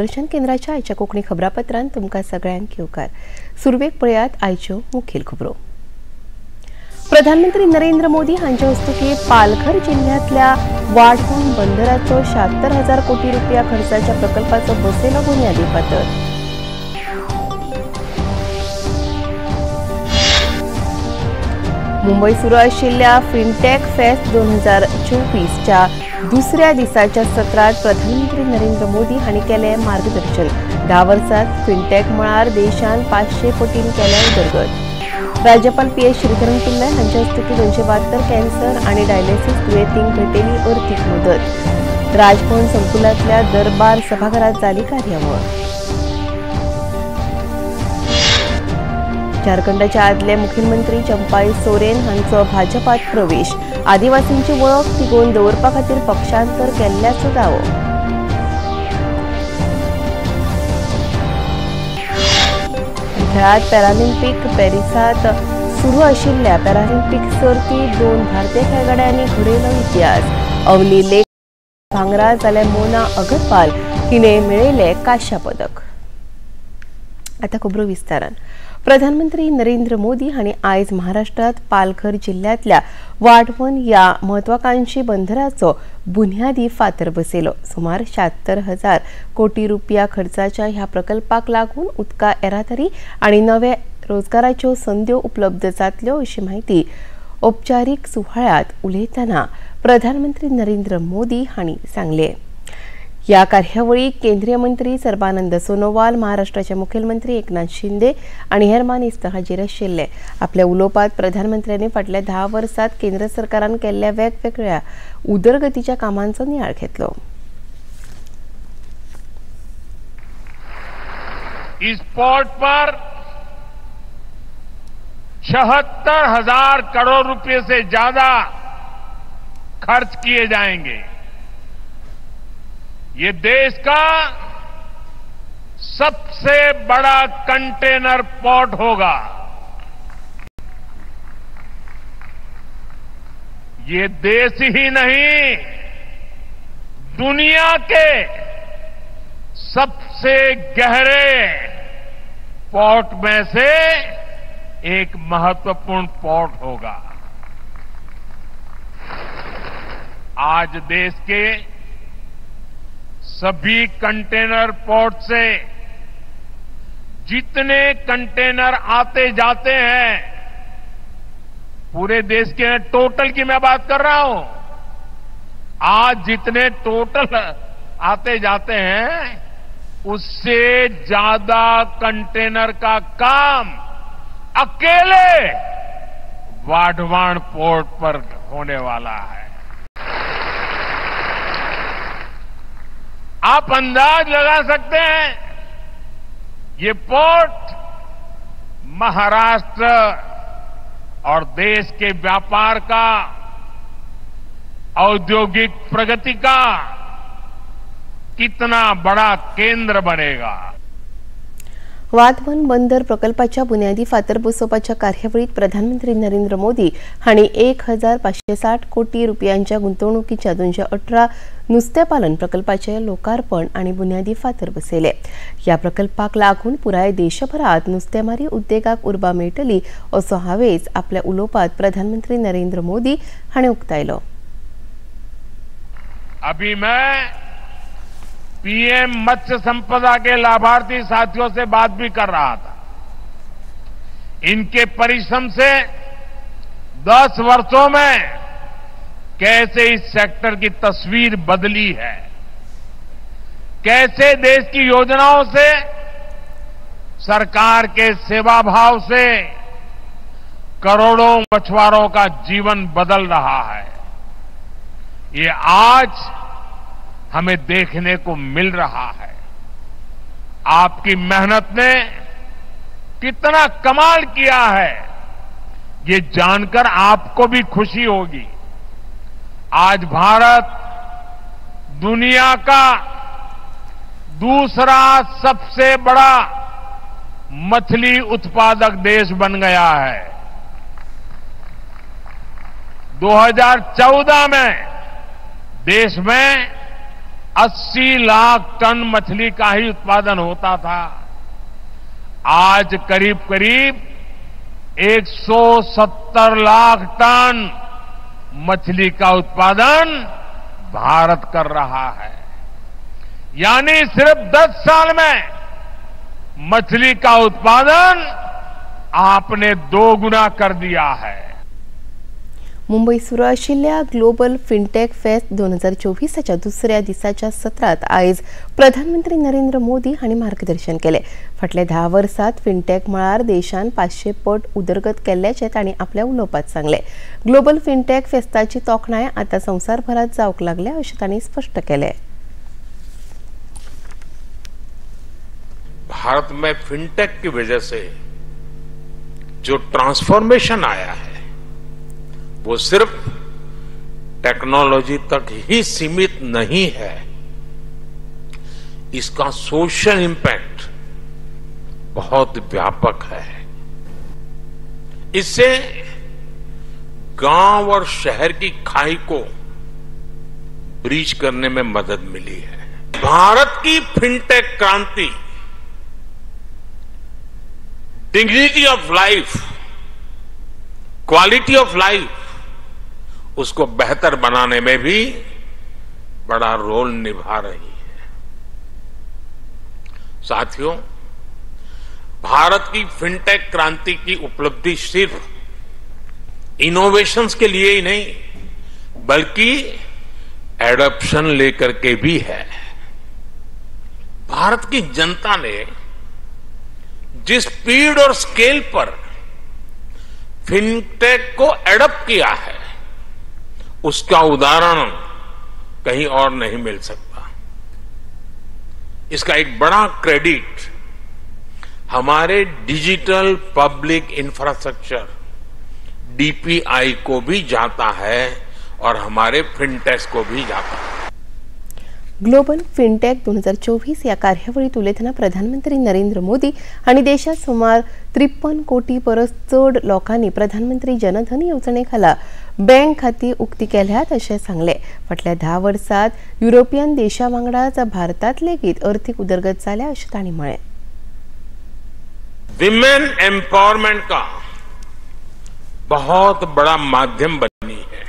दर्शन केंद्राच्या आयच्या कोंकणी खबरापत्रांत तुमकां सगळ्यांक येवकार. सुरवेक पळयात आयच्यो मुखेल खबरो. प्रधानमंत्री नरेंद्र मोदी हांचे हस्तुकीं पालघर जिल्ह्यांतल्या वाढवण बंदराचो 76,000 कोटी रुपया खर्चाच्या प्रकल्पाचो बसयलो बुन्यादी फातर. मुंबय सुरू आशिल्ल्या फिनटेक फेस्ट 2024च्या दुसऱ्या दिसाच्या सत्रात प्रधानमंत्री नरेंद्र मोदी हांणी केलें मार्गदर्शन. 10 वर्सांत फिनटेक मळार देशान 500 कोटीन केल्या उदरगत. राज्यपाल पी.एस. श्रीधरन पिल्लय हांच्या हस्तुकीं 272 कॅन्सर आनी डायलिसीस दुयेंतींक भेटयली अर्थीक मदत. राजभवन संकुलांतल्या दरबार सभाघरात जाली कार्यावळ. झारखंडाचे आदले मुखेलमंत्री चंपाई सोरेन हांचो भाजपात प्रवेश. आदिवासींची वळख तिगोवन दवरपा खातीर पक्षांतर केल्ल्याचो दावो. खेळांत पॅरालिम्पिक पॅरिसांत सुरू आशिल्ल्या पॅरालिम्पिक सर्तींत 2 भारतीय खेळगड्यांनी घडयलो इतिहास. अवनी लेख भांगरा जाल्यार मोना अगरवाल हिणे मेळयलें कांश्या पदक. आतां खबरो विस्तारान. प्रधानमंत्री नरेंद्र मोदी हांणी आयज महाराष्ट्रांत पालघर जिल्ह्यांतल्या वाढवण ह्या म्हत्वाकांक्षी बंदराचो बुन्यादी फातर बसयलो. सुमार 76,000 कोटी रुपया खर्चाच्या ह्या प्रकल्पाक लागून उदका येरादारी आनी नवे रोजगाराच्यो संद्यो उपलब्ध जातल्यो अशी म्हायती औपचारीक सुवाळ्यांत उलयतना प्रधानमंत्री नरेंद्र मोदी हांणी सांगलें. ह्या कार्यावळीक केंद्रीय मंत्री सर्बानंद सोनोवाल, महाराष्ट्राचे मुखेलमंत्री एकनाथ शिंदे आनी हेर मानेस्त हाजीर आशिल्ले. आपल्या उलोवपांत प्रधानमंत्र्यांनी फाटल्या 10 वर्सांत केंद्र सरकारान केल्ल्या वेगवेगळ्या उदरगतीच्या कामांचो नियाळ घेतलो. इस पोर्ट पर 76,000 करोड़ रुपए से ज्यादा खर्च किए जाएंगे. ये देश का सबसे बड़ा कंटेनर पोर्ट होगा. ये देश ही नहीं, दुनिया के सबसे गहरे पोर्ट में से एक महत्वपूर्ण पोर्ट होगा. आज देश के सभी कंटेनर पोर्ट से जितने कंटेनर आते जाते हैं, पूरे देश के टोटल की मैं बात कर रहा हूं, आज जितने टोटल आते जाते हैं उससे ज्यादा कंटेनर का काम अकेले वाढवण पोर्ट पर होने वाला है. आप अंदाज लगा सकते हैं ये पोर्ट महाराष्ट्र और देश के व्यापार का, औद्योगिक प्रगति का कितना बड़ा केंद्र बनेगा. वाढवण बंदर प्रकल्पाच्या बुन्यादी फातर बसोवपाच्या कार्यावळीत प्रधानमंत्री नरेंद्र मोदी हांणी 1,560 कोटी रुपयांच्या गुंतवणुकीच्या 218 नुस्तेपालन प्रकल्पाचे लोकार्पण आनी बुन्यादी फातर बसयले. ह्या प्रकल्पाक लागून पुराय देशभरात नुस्तेमारी उद्देगाक उर्बा मेळटली असो हावेस आपल्या उलोवपांत प्रधानमंत्री नरेंद्र मोदी हांणी उक्तायलो. अभी मैं पीएम मत्स्य संपदा के लाभार्थी साथियों से बात भी कर रहा था. इनके परिश्रम से 10 वर्षों में कैसे इस सेक्टर की तस्वीर बदली है, कैसे देश की योजनाओं से, सरकार के सेवा भाव से करोड़ों मछुआरों का जीवन बदल रहा है, ये आज हमें देखने को मिल रहा है. आपकी मेहनत ने कितना कमाल किया है, ये जानकर आपको भी खुशी होगी. आज भारत दुनिया का दूसरा सबसे बड़ा मछली उत्पादक देश बन गया है. 2014 में देश में 80 लाख टन मछली का ही उत्पादन होता था। आज करीब करीब 170 लाख टन मछली का उत्पादन भारत कर रहा है। यानी सिर्फ 10 साल में मछली का उत्पादन आपने 2 गुना कर दिया है। मुंबई सुरू आशिल्ल्या ग्लोबल फिनटेक फेस्ट 2024 दुसऱ्या दिसाच्या सत्रात आयज प्रधानमंत्री नरेंद्र मोदी हांणी मार्गदर्शन केलें। फाटल्या 10 वर्सांत फिनटेक मळार देशान 500 पट उदरगत केल्ल्याचें तांणी आपल्या उलोवपांत सांगलें। ग्लोबल फिनटेक फेस्ताची तोखणाय आतां संवसारभरांत जावंक लागल्या अशें तांणी स्पश्ट केलें। भारत में फिनटेक की वजह से जो ट्रांसफॉर्मेशन आया है वो सिर्फ टेक्नोलॉजी तक ही सीमित नहीं है, इसका सोशल इम्पैक्ट बहुत व्यापक है। इससे गांव और शहर की खाई को ब्रीच करने में मदद मिली है। भारत की फिनटेक क्रांति dignity of life, quality of life, उसको बेहतर बनाने में भी बड़ा रोल निभा रही है। साथियों, भारत की फिनटेक क्रांति की उपलब्धि सिर्फ इनोवेशंस के लिए ही नहीं बल्कि एडॉप्शन लेकर के भी है। भारत की जनता ने जिस स्पीड और स्केल पर फिनटेक को एडॉप्ट किया है उसका उदाहरण कहीं और नहीं मिल सकता। इसका एक बड़ा क्रेडिट हमारे डिजिटल पब्लिक इंफ्रास्ट्रक्चर डीपीआई को भी जाता है और हमारे फिनटेक को भी जाता है। ग्लोबल फिनटेक 2024 ह्या कार्यावळीत उलयतना प्रधानमंत्री नरेंद्र मोदी हांणी देशात सुमार 53 कोटी परस चड लोकांनी प्रधानमंत्री जनधन येवजणे खाला बँक खाती उक्ती केल्यात अशें सांगलें। फाटल्या 10 वर्सांत युरोपियन देशा वांगडाच भारतात लेगीत अर्थीक उदरगत जाल्या अशें तांणी म्हळें। विमेन एम्पावरमेंट का बहुत बड़ा माध्यम बनी है।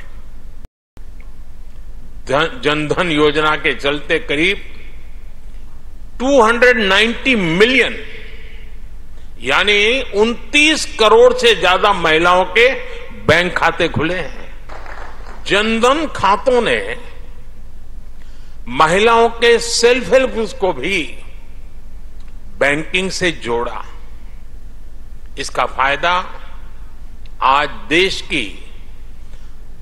जनधन योजना के चलते करीब 290 मिलियन यानी 29 करोड़ से ज्यादा महिलाओं के बैंक खाते खुले हैं। जनधन खातों ने महिलाओं के सेल्फ हेल्प ग्रुप्स को भी बैंकिंग से जोड़ा। इसका फायदा आज देश की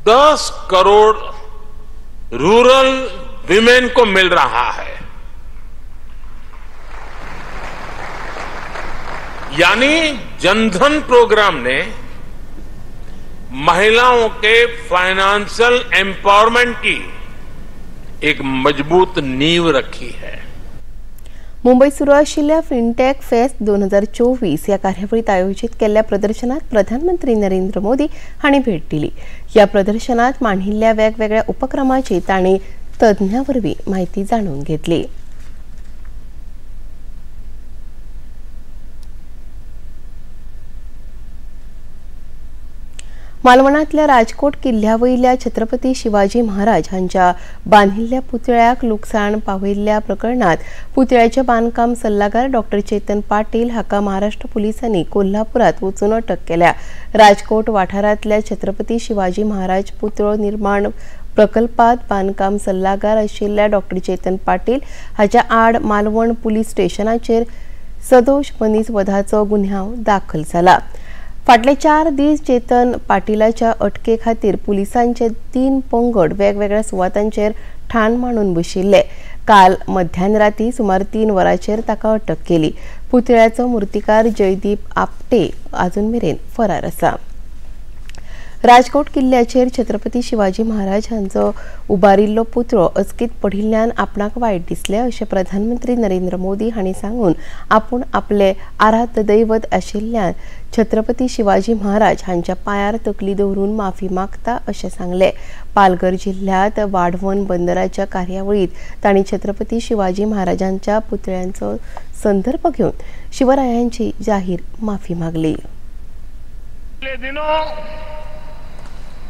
10 करोड़ रूरल विमेन को मिल रहा है। यानी जनधन प्रोग्राम ने महिलाओं के फाइनेंशियल एम्पावरमेंट की एक मजबूत नींव रखी है। मुंबई सुरू आशिल्ल्या फिनटेक फेस्ट 2024 ह्या कार्यावळीत आयोजित केल्ल्या प्रदर्शनात प्रधानमंत्री नरेंद्र मोदी हांणी भेट दिली। ह्या प्रदर्शनात मांडिल्ल्या वेगवेगळ्या उपक्रमाची तांणी तज्ञां वरवीं म्हायती जाणून घेतली। मालवणांतल्या राजकोट किल्ल्या वयल्या छत्रपती शिवाजी महाराज हांच्या बांदिल्ल्या पुतळ्याक लुकसाण पावयिल्ल्या प्रकरणात पुतळ्याचे बांदकाम सल्लागार डॉक्टर चेतन पाटील हाका महाराष्ट्र पुलिसांनी कोल्हापुरात वचून अटक केल्या। राजकोट वाठारांतल्या छत्रपती शिवाजी महाराज पुतळो निर्माण प्रकल्पात बांदकाम सल्लागार आशिल्ल्या डॉक्टर चेतन पाटील हाच्या आड मालवण पुलीस स्टेशनाचेर सदोष मनीस वधाचो गुन्यांव दाखल जाला। फाटले 4 दीस चेतन पाटीलाच्या अटके खातीर पुलिसांचे 3 पंगड वेगवेगळ्या सुवातांचेर ठाण मांडून बशिल्ले। काल मध्यान राती सुमार 3 वरांचेर ताका अटक केली। पुतळ्याचो मूर्तिकार जयदीप आपटे अजून मेरेन फरार आसा। राजकोट किल्ल्याचेर छत्रपती शिवाजी महाराज हांचो उबारिल्लो पुतळो अचकीत पडिल्ल्यान आपणाक वायट दिसलें अशें प्रधानमंत्री नरेंद्र मोदी हांणी सांगून आपूण आपले आराध्य दैवत आशिल्ल्यान छत्रपती शिवाजी महाराज हांच्या पांयार तकली दवरून माफी मागता अशें सांगलें। पालघर जिल्ह्यांत वाढवण बंदराच्या कार्यावळीत तांणी छत्रपती शिवाजी महाराजांच्या पुतळ्यांचो संदर्भ घेवन शिवरायांची जाहीर माफी मागली। पिछले दिनों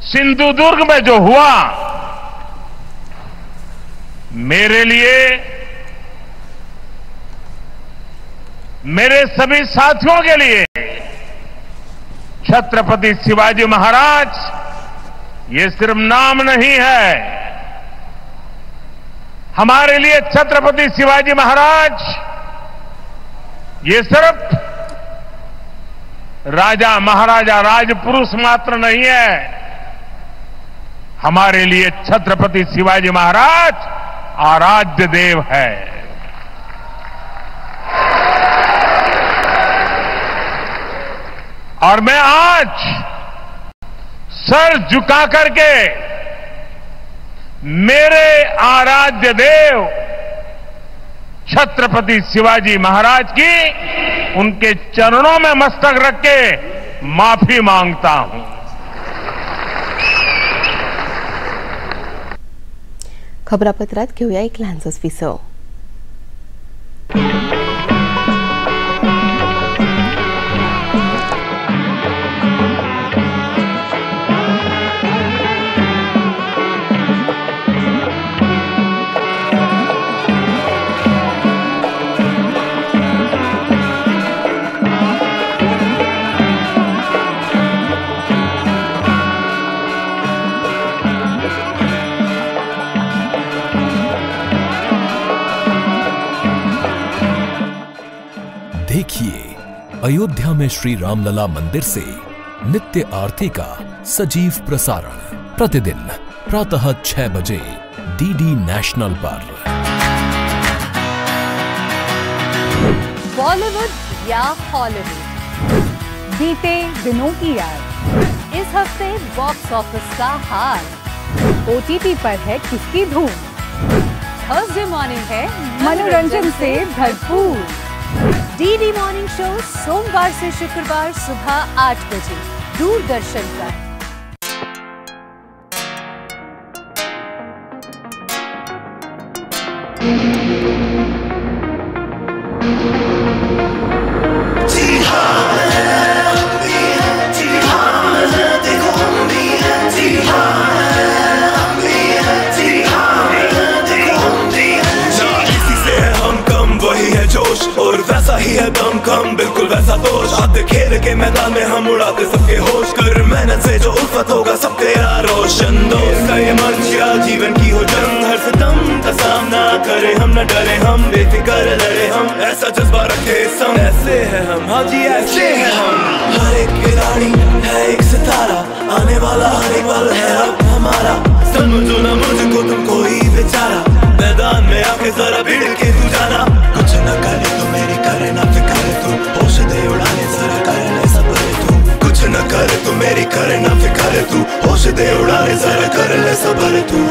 सिंधुदुर्ग में जो हुआ मेरे लिए, मेरे सभी साथियों के लिए छत्रपति शिवाजी महाराज ये सिर्फ नाम नहीं है। हमारे लिए छत्रपति शिवाजी महाराज ये सिर्फ राजा महाराजा राजपुरुष मात्र नहीं है। हमारे लिए छत्रपति शिवाजी महाराज आराध्य देव है। और मैं आज सर झुका करके मेरे आराध्य देव छत्रपति शिवाजी महाराज की उनके चरणों में मस्तक रख के माफी मांगता हूं। खबरापत्रात घेऊया एक लहानसोच विसव। देखिए अयोध्या में श्री रामलला मंदिर से नित्य आरती का सजीव प्रसारण प्रतिदिन प्रातः 6 बजे डीडी नेशनल पर। बॉलीवुड या हॉलीवुड, बीते दिनों की याद, इस हफ्ते बॉक्स ऑफिस का हाल, ओटीटी पर है किसकी धूम, थर्सडे मॉर्निंग है मनोरंजन से भरपूर। डीडी मॉर्निंग शो सोमवार से शुक्रवार सुबह 8 बजे दूरदर्शन पर। और वैसा ही है दम कम, बिल्कुल वैसा दोष। आते खेल के मैदान में हम उड़ाते सबके होश। कर मेहनत से जो उल्फत होगा सबके यार रोशन। दोस्त का ये मंच या जीवन की हो जंग, हर सितम का सामना करे हम, न डरे हम, बेफिक्र लड़े हम, ऐसा जज्बा रखे संग। ऐसे है हम, हाँ जी ऐसे है हम। हर एक खिलाड़ी है एक सितारा, आने वाला हर एक पल है अब हमारा। समझो ना मुझको तुम कोई बेचारा, मैदान में आके जरा भिड़ के तू जाना। कुछ न करे तो मेरी करे ना फिक्र तू, होश दे उड़ाने जरा कर ले सब्र तू। कुछ न करे तो मेरी करे ना फिक्र तू, होश दे उड़ाने जरा कर ले सब्र तू।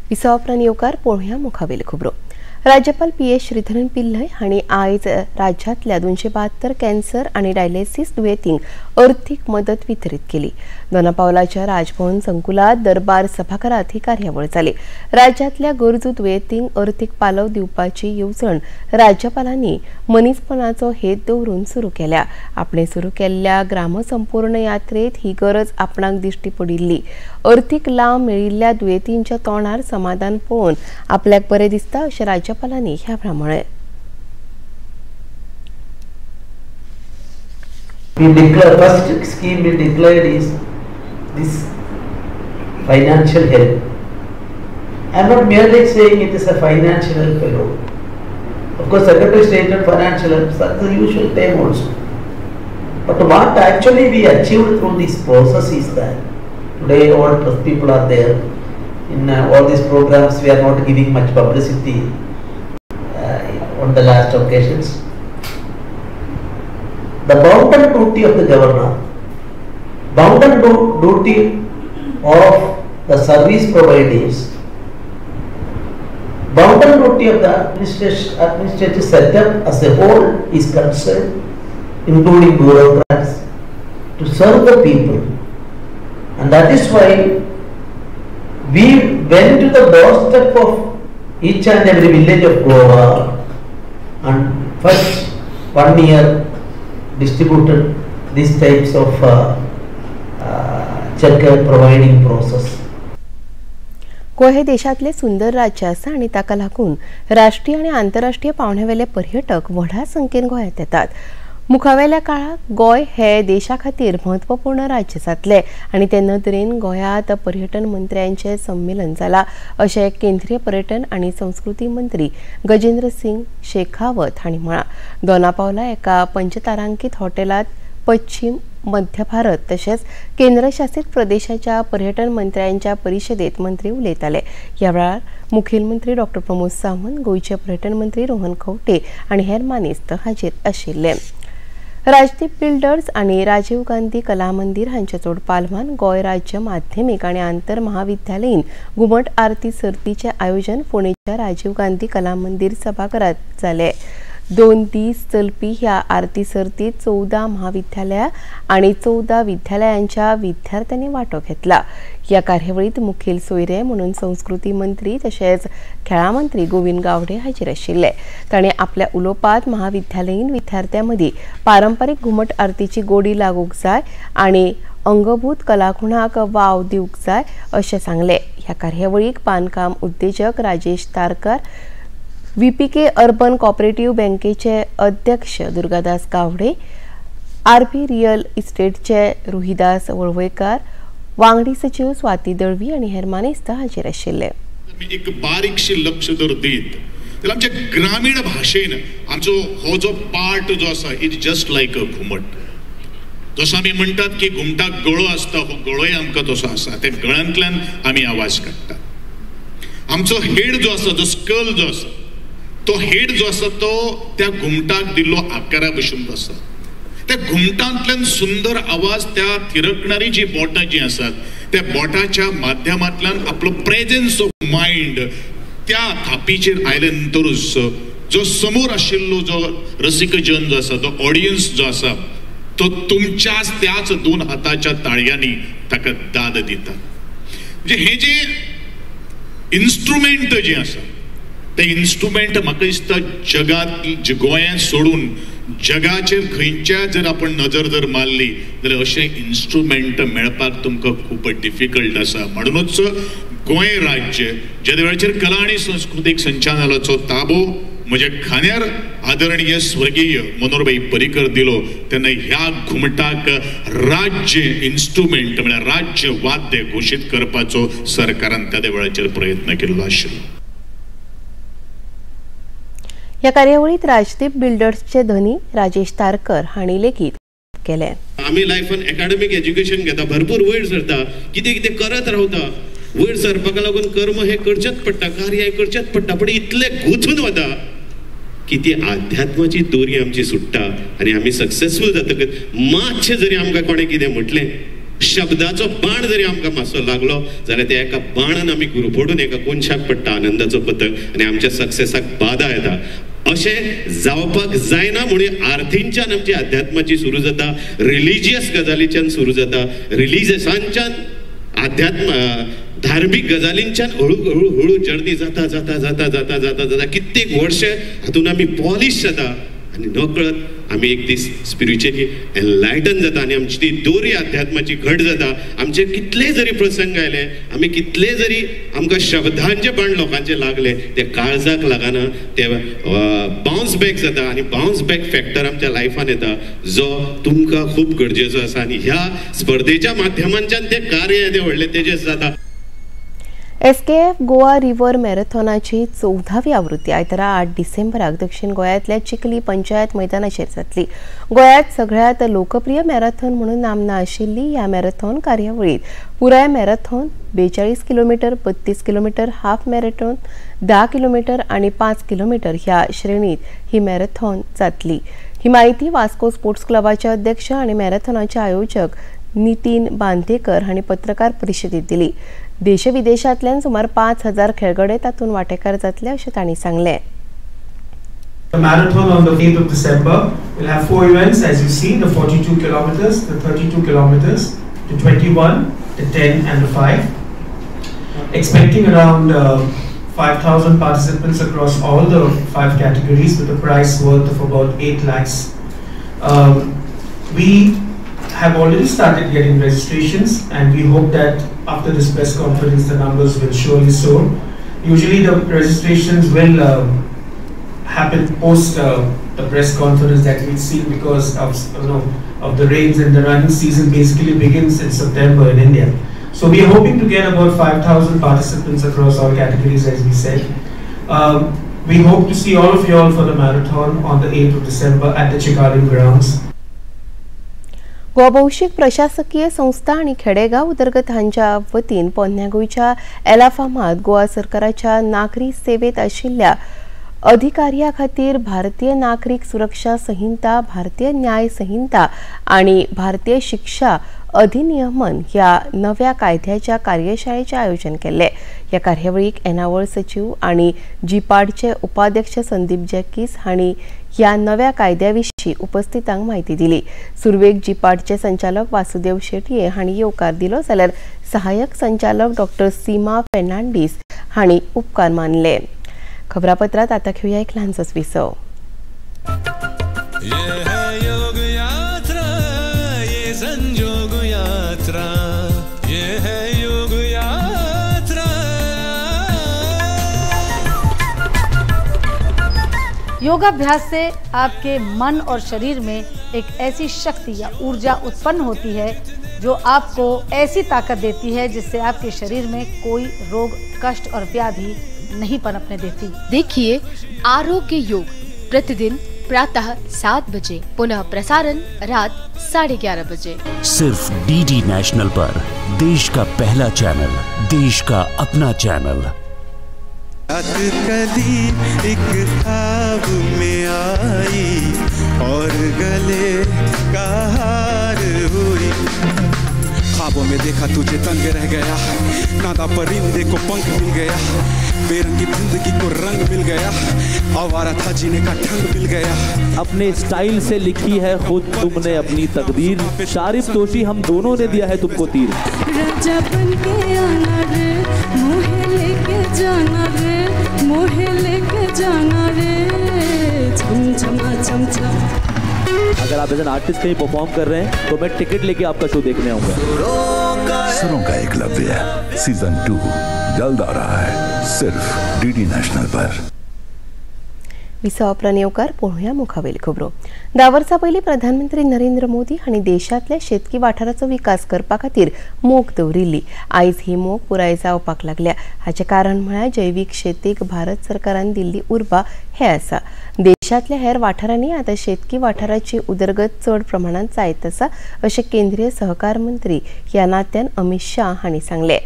विसवा उपरांत येवकार पळोवया मुखावेल खबरो। राज्यपाल पी एस श्रीधरन पिल्लय हांणी आयज राज्यांतल्या 272 कॅन्सर आनी डायलिसीस दुयेंतींक अर्थीक मदत वितरीत केली. दोनापावलाच्या राजभवन संकुलात दरबार सभाघरात ही कार्यावळ जाली. राज्यांतल्या गरजू दुयेंतींक अर्थीक पालव दिवपाची येवजण राज्यपालांनी मनीसपणाचो हेत दवरून सुरू केल्या. आपणे सुरू केल्ल्या ग्रामसंपूर्ण यात्रेत ही गरज आपणाक दिश्टी पडिल्ली. अर्थीक लाव मेळिल्ल्या दुयेंतींच्या तोंडार समाधान पळोवन आपल्याक बरें दिसता अशें राज्यपालांनी ह्या वेळार म्हळें. We declare, first scheme we declared is this financial help. I am not merely saying it is a financial help alone. Of course, Secretary stated financial help, that's the usual term also. But what actually we achieved through this process is that today all people are there. In all these programs we are not giving much publicity on the last occasions. The bounden duty of the governor, bounden duty of the service providers, bounden duty of the administrative setup as a whole is concerned, including bureaucrats, to serve the people. And that is why we went to the doorstep of each and every village of Goa and first 1 year distributed these types of check providing process. Goa हे देशांतले सुंदर राज्य आसा आनी ताका लागून राष्ट्रीय आनी आंतरराष्ट्रीय पावण्यावेले पर्यटक व्हडा संख्येन गोंयांत येतात. मुखावेल्या काळाक गोंय हे देशा खातीर म्हत्वपूर्ण राज्य जातले आनी ते नदरेन गोंयांत पर्यटन मंत्र्यांचें संमेलन जाला अशें केंद्रीय पर्यटन आनी संस्कृती मंत्री गजेंद्र सिंग शेखावत हांणी म्हळां. दोनापावला एका पंचतारांकीत हॉटेलांत पश्चिम मध्य भारत तशेंच केंद्रशासित प्रदेशाच्या पर्यटन मंत्र्यांच्या परिशदेत मंत्री उलयताले. ह्या वेळार मुखेलमंत्री डॉक्टर प्रमोद सावंत, गोंयचे पर्यटन मंत्री रोहन खंवटे आनी हेर मानेस्त हाजीर आशिल्ले. राजदीप बिल्डर्स आनी राजीव गांधी कला मंदिर हांच्या जोड पालवान गोंय राज्य माध्यमीक आनी आंतर महाविद्यालयीन घुमट आरती सर्तीचें आयोजन फोंडेच्या राजीव गांधी कला मंदिर सभाघरात जालें. 2 दीस चलपी ह्या आरती सर्तीत 14 महाविद्यालयां आनी 14 विद्यालयांच्या विद्यार्थ्यांनी वांटो घेतला. ह्या कार्यावळीत मुखेल सोयरे म्हणून संस्कृती मंत्री तशेंच खेळां मंत्री गोविंद गावडे हाजीर आशिल्ले. ताणें आपल्या उलोवपांत महाविद्यालयीन विद्यार्थ्यां मदीं पारंपारीक घुमट आरतीची गोडी लागूंक जाय आनी अंगभूत कलागुणाक वाव दिवंक जाय अशें सांगलें. ह्या कार्यावळीक बांदकाम उद्देजक Rajesh Tarkar, VPK urban cooperative बँकेचे अध्यक्ष दुर्गादास गावडे, आरपी रियल इस्टेटचे रोहिदास वळवयकार, वांगडी सचिव स्वाती दळवी आनी हेर मानेस्त हाजीर आशिल्ले. एक बारीकशी लक्ष जर दीत जाल्यार आमच्या ग्रामीण भाशेन आमचो हो जो पार्ट जो आसा it just like अ घुमट. जसो आमी म्हणटात की घुमटाक गळो आसता, हो गळोय आमकां तसो आसा, त्या गळ्यांतल्यान आमी आवाज काडटात. आमचो हेड जो आसा, जो स्कल जो आसा, तो हेड जो आसा तो त्या घुमटाक दिल्लो आकारा भशेन आसा. त्या घुमटांतल्यान सुंदर आवाज, त्या थिरकणारी जी बोटां जी आसात त्या बोटाच्या माध्यमांतल्यान आपलो प्रेजन्स ऑफ मायंड त्या थापीचेर आयले नंतरूच जो समोर आशिल्लो जो रसिकजन जो आसा, जो ऑडियन्स जो आसा, तो तुमच्याच त्याच 2 हाताच्या ताळयांनी ताका दाद दिता. म्हणजे हे जे इन्स्ट्रुमेंट जे आसा ते इन्स्ट्रुमेंट म्हाका दिसता जगात, गोंयांत सोडून जगाचेर खंयच्या जर आपण नजर जर मारली जाल्यार अशें इन्स्ट्रुमेंट मेळपाक तुमकां खूब डिफिकल्ट आसा. म्हणूनच गोंय राज्य जेदे वेळाचेर कला आनी संस्कृतीक संचालनाचो ताबो म्हज्या खांद्यार आदरणीय स्वर्गीय मनोहरभाई पर्रीकर दिलो तेन्ना ह्या घुमटाक राज्य इन्स्ट्रुमेंट म्हळ्यार राज्य वाद्य घोशीत करपाचो सरकारान त्या वेळाचेर प्रयत्न केल्लो आशिल्लो. ह्या कार्यावळीत राजदीप बिल्डर्सचे धनी राजेश तारकर हांणी लेगीत केलें. आमी लायफान एकाडेमीक एज्युकेशन घेता, भरपूर वयर सरता, कितें कितें करत रावता. वयर सरपाक लागून कर्म हें करचेंच पडटा, कार्य हें करचेंच पडटा, पण इतलें गुंथून वता की ती आध्यात्माची दोरी आमची सुट्टा आनी आमी सक्सेसफूल जातकच मातशें जरी आमकां कोणें कितें म्हटलें शब्दाचो बाण जरी आमकां मातसो लागलो जाल्यार त्या एका बाणान आमी गुरफटून एका कोनशाक पडटा आनंदाचो पतंग आनी आमच्या सक्सेसाक बादा येता. अशें जावपाक जायना म्हणून आर्थींच्यान आमची अध्यात्माची सुरू जाता, रिलिजियस गजालीच्यान सुरू जाता, रिलिजियसांच्यान अध्यात्म धार्मीक गजालींच्यान हळू हळू हळू जर्नी जाता जाता जाता जाता जाता जाता कित्येक वर्ष हातून आमी पॉलिश जाता आनी नकळत आमी एक दीस स्पिरिच्युअली एनलायटन जाता आनी आमची ती दोरी अध्यात्माची घट जाता. आमचे कितले जरी प्रसंग आयले, आमी कितले जरी आमकां शब्दांचे बाण लोकांचे लागले, ते काळजाक लागना, ते बाउन्स बॅक जाता आनी बाउन्स बॅक फॅक्टर आमच्या लायफान येता जो तुमकां खूब गरजेचो आसा आनी ह्या स्पर्धेच्या माध्यमांच्यान ते कार्य येदें व्हडलें तेजेस जाता. एसकेएफ गोवा रिव्हर मॅरेथॉनाची 14वी आवृत्ती आयतारा 8 डिसेंबराक दक्षिण गोंयांतल्या चिखली पंचायत मैदानाचेर जातली. गोंयांत सगळ्यांत लोकप्रिय मॅरेथॉन म्हणून नामना आशिल्ली ह्या मॅरेथॉन कार्यावळीत पुराय marathon 42 kilometre, 32 kilometre, half marathon 10 kilometre आनी 5 किलोमीटर ह्या श्रेणीत ही मॅरेथॉन जातली. ही माहिती वास्को स्पोर्ट्स क्लबाचे अध्यक्ष आनी मॅरेथॉनाचे आयोजक नितीन बांदेकर हांणी पत्रकार परिशदेत दिली. देश विदेशांतल्यान सुमार 5000 खेळगडे तातूंत वांटेकार जातले अशें तांणी सांगलें. The marathon on the 8th of December will have 4 events, as you see, the 42 kilometers, the 32 kilometers, the 21, the 10 and the 5. Expecting around 5,000 participants across all the 5 categories with a prize worth of about 8 lakhs. We have already started getting registrations and we hope that after this press conference the numbers will surely soar. Usually the registrations will happen post the press conference that we've seen because of, you know, of the rains, and the running season basically begins in September in India. So we are hoping to get about 5,000 participants across all categories, as we said. We hope to see all of you all for the marathon on the 8th of December at the Chicalim grounds. Goa भौशीक प्रशासकीय संस्था आनी खेडेगांव उदरगत हांच्या वतीन पोन्न्या गोंयच्या एलाफामात गोवा सरकाराच्या नागरी सेवेत आशिल्ल्या अधिकाऱ्या खातीर भारतीय नागरीक सुरक्षा संहिता, भारतीय न्याय संहिता आनी भारतीय शिक्षा अधिनियमन ह्या नव्या कायद्याच्या कार्यशाळेचें आयोजन केल्लें. ह्या कार्यावळीक येणावळ सचीव आनी जीपाडचे उपाध्यक्ष संदीप जॅकीस हांणी ह्या नव्या कायद्या विशीं उपस्थितांक म्हायती दिली. सुरवेक जीपाडचे संचालक वासुदेव शेटये हांणी येवकार दिलो जाल्यार सहाय्यक संचालक डॉक्टर सीमा फेर्नांडीस हांणी उपकार मानले. खबरापत्रात आता घेऊया एक ल्हानसोच विसव. योगाभ्यास से आपके मन और शरीर में एक ऐसी शक्ति या ऊर्जा उत्पन्न होती है जो आपको ऐसी ताकत देती है जिससे आपके शरीर में कोई रोग, कष्ट और व्याधि नहीं पनपने देती। देखिए आरोग्य योग प्रतिदिन प्रातः 7 बजे, पुनः प्रसारण रात 11:30 बजे, सिर्फ डीडी नेशनल पर। देश का पहला चैनल, देश का अपना चैनल। कदी एक ख्वाब में आई और गले का हार हुई, ख्वाबों में देखा तुझे तंग रह गया, नादा परिंदे को पंख मिल गया, बेरंगी जिंदगी को रंग मिल गया, आवारा था जीने का ढंग मिल गया। अपने स्टाइल से लिखी है खुद तुमने अपनी तकदीर, शारिफ तोशी हम दोनों ने दिया है तुमको तीर। राजा बन के आना रे, मोहे लेके जाना रे, मोहे लेके जाना रे, झम झमा झम झम। अगर आप एज एन आर्टिस्ट कहीं परफॉर्म कर रहे हैं तो मैं टिकट लेके आपका शो देखने आऊंगा। सुरों का एकलव्य सीजन 2 जल्द आ रहा है, सिर्फ डीडी नेशनल पर। विसव येवकार पळोवया मुखावेली खबरो। 10 वर्सां पयलीं प्रधानमंत्री नरेंद्र मोदी हांणी देशांतल्या शेतकी वाठाराचो विकास करपा खातीर मोख दवरिल्ली। आयज ही मोख पुराय जावपाक लागल्या। हाचें कारण म्हळ्यार जैवीक शेतीक भारत सरकारान दिल्ली उर्बा हें आसा। देशांतल्या हेर वाठारांनी आतां शेतकी वाठाराची उदरगत चड प्रमाणांत जायत आसा अशें केंद्रीय सहकार मंत्री ह्या नात्यान अमित शाह हांणी सांगलें।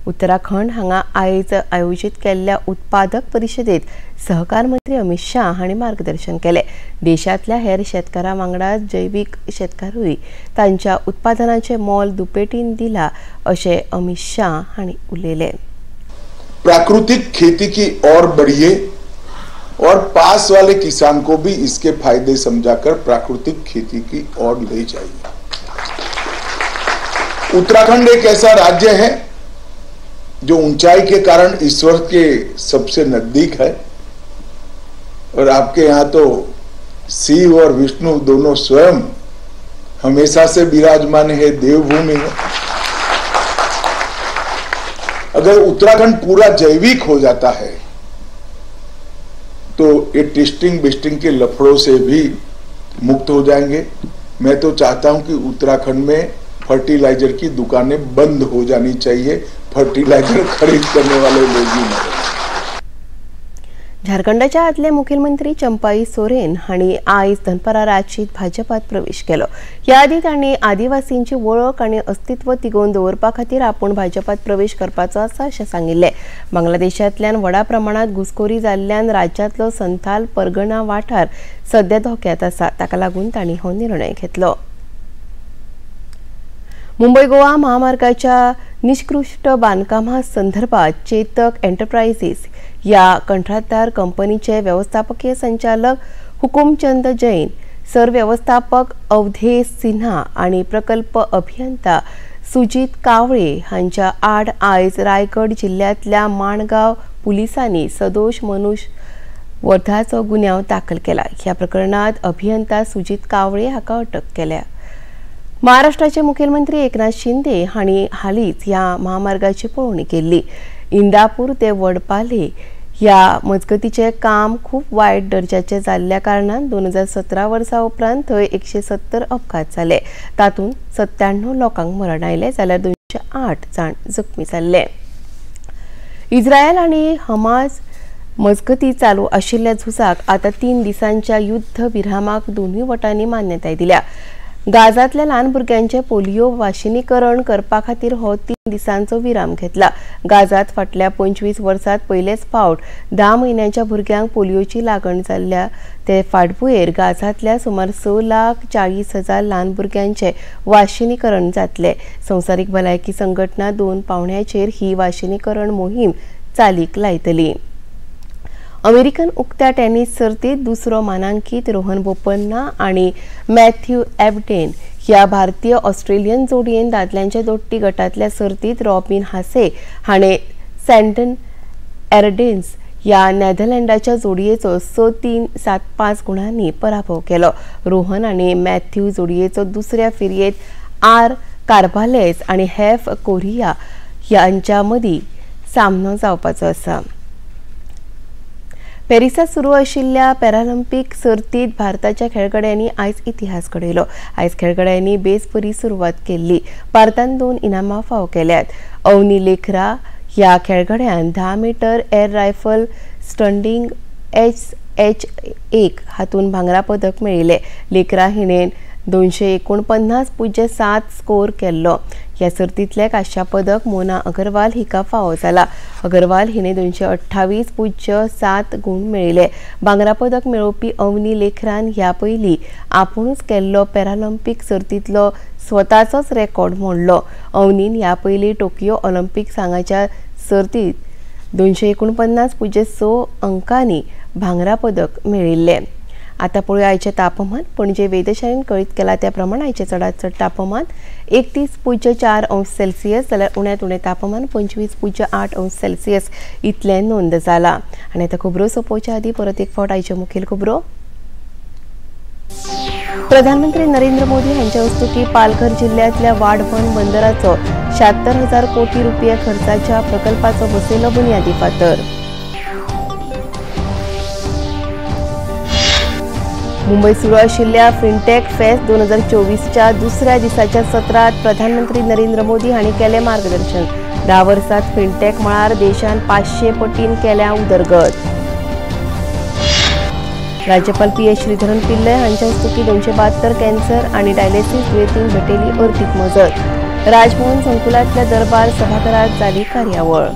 उत्तराखंड हांगा आयज आयोजीत केल्ल्या उत्पादक परिशदेत सहकार मंत्री अमित शाह हांणी मार्गदर्शन केलें. देशांतल्या हेर शेतकारां वांगडा जैवीक शेतकारूय तांच्या उत्पादनाचें मोल दुपेटीन दिलां अशें अमित शाह हांणी उलयलें. प्राकृतिक खेती की ओर बढ़िए और पास वाले किसान को भी इसके फायदे समझाकर प्राकृतिक खेती की ओर ले जाइए. उत्तराखंड एक ऐसा राज्य है जो ऊंचाई के कारण ईश्वर के सबसे नजदीक है और आपके यहाँ तो शिव और विष्णु दोनों स्वयं हमेशा से विराजमान है, देवभूमि है. अगर उत्तराखंड पूरा जैविक हो जाता है तो ये टेस्टिंग बेस्टिंग के लफड़ों से भी मुक्त हो जाएंगे. मैं तो चाहता हूं कि उत्तराखंड में फर्टिलाइजर की दुकानें बंद हो जानी चाहिए, फर्टिलाइजर खरीद करने वाले लोग ही नहीं. झारखंडाच्या आदले मुखेलमंत्री चंपाई सोरेन हांणी आयज दनपारा रांचीत भाजपात प्रवेश केलो. ह्या आदी तांणी आदिवासींची वळख आनी अस्तित्व तिगोवन दवरपा खातीर आपूण भाजपात प्रवेश करपाचो आसा अशें सांगिल्लें. बांगलादेशांतल्यान व्हडा प्रमाणांत घुसखोरी जाल्ल्यान राज्यांतलो संथाल परगणा वाठार सध्या धोक्यांत आसा. ताका लागून तांणी हो निर्णय घेतलो. मुंबय गोवा महामार्गाच्या निष्कृष्ट बांदकामा संदर्भात चेतक एंटरप्राइजेस या कंत्राटदार कंपनीचे व्यवस्थापकीय संचालक हुकुमचंद जैन, सरव्यवस्थापक अवधेश सिन्हा आणि प्रकल्प अभियंता सुजीत कावळे हांच्या आड आयज रायगड जिल्ह्यांतल्या माणगाव पुलिसांनी सदोष मनुष्य वधाचो गुन्यांव दाखल केला. ह्या प्रकरणात अभियंता सुजीत कावळे हाका अटक केल्या. महाराष्ट्राचे मुखेलमंत्री एकनाथ शिंदे हांणी हालींच ह्या महामार्गाची पळोवणी केल्ली. इंदापूर ते वडपाले ह्या मजगतीचें काम खूब वायट दर्जाचें जाल्ल्या कारणान 2017 वर्सा उपरांत थंय 170 अपघात जाले. तातूंत 97 लोकांक मरण आयलें जाल्यार 208 जाण जखमी जाल्ले. इस्रायल आनी हमास मजगती चालू आशिल्ल्या झुजाक आतां 3 दिसांच्या युद्ध विरामाक दोनूय वटांनी मान्यताय दिल्या. गाझांतल्या ल्हान भुरग्यांचे पोलियो वाशिनीकरण करपा खातीर हो 3 दिसांचो विराम घेतला. गाझांत फाटल्या 25 वर्सांत पयलेच फावट 10 म्हयन्यांच्या भुरग्यांक पोलियोची लागण जाल्ल्या ते फाटभुंयेर गाझांतल्या सुमार 6,40,000 ल्हान भुरग्यांचे वाशिनीकरण जातले. संवसारीक भलायकी संघटना 2 पावंड्याचेर ही वाशिनीकरण मोहीम चालीक लायतली. अमेरिकन उक्त्या टेनिस सर्तीत दुसरो मानांकीत रोहन बोपन्ना आनी मॅथ्यू एबडेन ह्या भारतीय ऑस्ट्रेलियन जोडयेन दादल्यांच्या दोट्टी गटांतल्या सर्तीत रॉबिन हासे हाणें सँडन एर्डेन्स ह्या नेदरलँडाच्या जोडयेचो 6-3 7-5 गुणांनी पराभव केलो. रोहन आनी मॅथ्यू जोडयेचो दुसऱ्या फेरयेंत आर कार्बालेस आनी हेफ कोरिया ह्यांच्या मदीं सामनो जावपाचो आसा. पॅरिसांत सुरू आशिल्ल्या पॅरालिम्पिक सर्तीत भारताच्या खेळगड्यांनी आयज इतिहास घडयलो. आयज खेळगड्यांनी बेस बरी सुरवात केल्ली. भारतान 2 इनामां फावो केल्यात. अवनी लेखरा ह्या खेळगड्यान 10 metre air rifle standing HH1 हातून भांगरा पदक मेळिल्लें. लेखरा हिणें 249.07 स्कोर केल्लो. ह्या सर्तींतलें कांश्या पदक मोना अगरवाल हिका फावो जाला. अगरवाल हिणें 228.07 गूण मेळिल्ले. भांगरा पदक मेळोवपी अवनी लेखरान ह्या पयलीं आपुणूच केल्लो पॅरालिम्पिक सर्तींतलो स्वताचोच रेकॉर्ड मोडलो. अवनीन ह्या पयलीं टोकियो ऑलिम्पिक हांगाच्या सर्तींत 249.6 अंकांनी भांगरा पदक मेळिल्लें. आता पळोवया आयचें तापमान. पणजे वेधशाळेन कळीत केला त्या प्रमाण आयचें चडांत चड तापमान 31.4 अंश सेल्सियस जाल्यार उण्यांत उणें तापमान 25.8 अंश सेल्सियस इतलें नोंद जाला. आनी आतां खबरो सोंपोवच्या आदीं परत एक फावट आयच्यो मुखेल खबरो. प्रधानमंत्री नरेंद्र मोदी हांच्या हस्तुकीं पालघर जिल्ल्यांतल्या वाढवण बंदराचो 76,000 कोटी रुपये खर्चाच्या प्रकल्पाचो बसयलो बुन्यादी फातर. मुंबई सुरू आशिल्ल्या फिनटेक फेस्ट 2024च्या दुसऱ्या दिसाच्या सत्रात प्रधानमंत्री नरेंद्र मोदी हांणी केलें मार्गदर्शन. 10 वर्सांत फिनटेक मळार देशान 500 पटीन केल्या उदरगत. राज्यपाल पी.एस. श्रीधरन पिल्लय हांच्या हस्तुकीं 272 कॅन्सर आनी डायलिसीस दुयेंतींक भेटयली अर्थीक मजत. राजभवन संकुलांतल्या दरबार सभाघरात जाली कार्यावळ.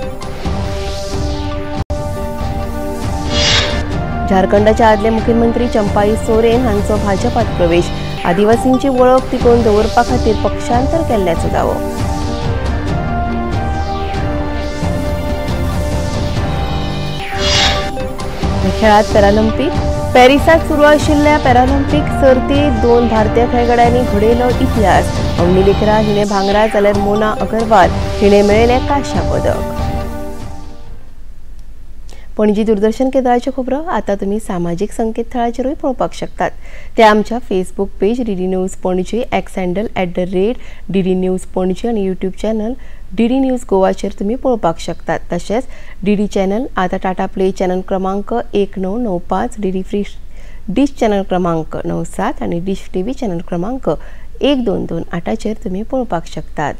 झारखंडाचे आदले मुख्यमंत्री चंपाई सोरेन हांचो भाजपात प्रवेश. आदिवासींची वळख तिगोवन दवरपा खातीर पक्षांतर केल्ल्याचो दावो. खेळात पॅरालिम्पिक. पॅरिसात सुरू आशिल्ल्या पॅरालिम्पिक सर्तीत 2 भारतीय खेळगड्यांनी घडयलो इतिहास. अवनी लेखरा हिणे भांगरा जाल्यार मोना अगरवाल हिणे मेळयलें कांश्या पदक. पणजी दूरदर्शन केंद्राच्यो खबरो आता तुमी सामाजीक संकेतथळाचेरूय पळोवपाक शकतात. ते आमच्या Facebook page DD news Panaji, X handle @DD news Panaji आनी यूट्यूब चॅनल डीडी न्यूज गोवाचेर तुमी पळोवपाक शकतात. तशेंच डीडी चॅनल आता टाटा प्ले चॅनल क्रमांक 1995, डीडी फ्री डिश चॅनल क्रमांक 97 आनी डिश टीव्ही चॅनल क्रमांक 1228चेर तुमी पळोवपाक शकतात.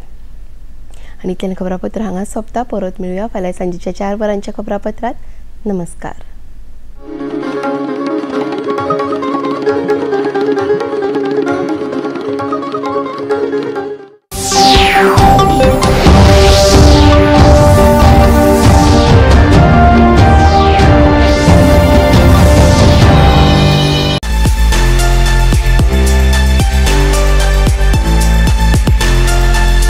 आनी इतल्यान खबरापत्र हांगा सोंपता. परत मेळुया फाल्यां सांजेच्या 4 वरांच्या खबरापत्रात. नमस्कार.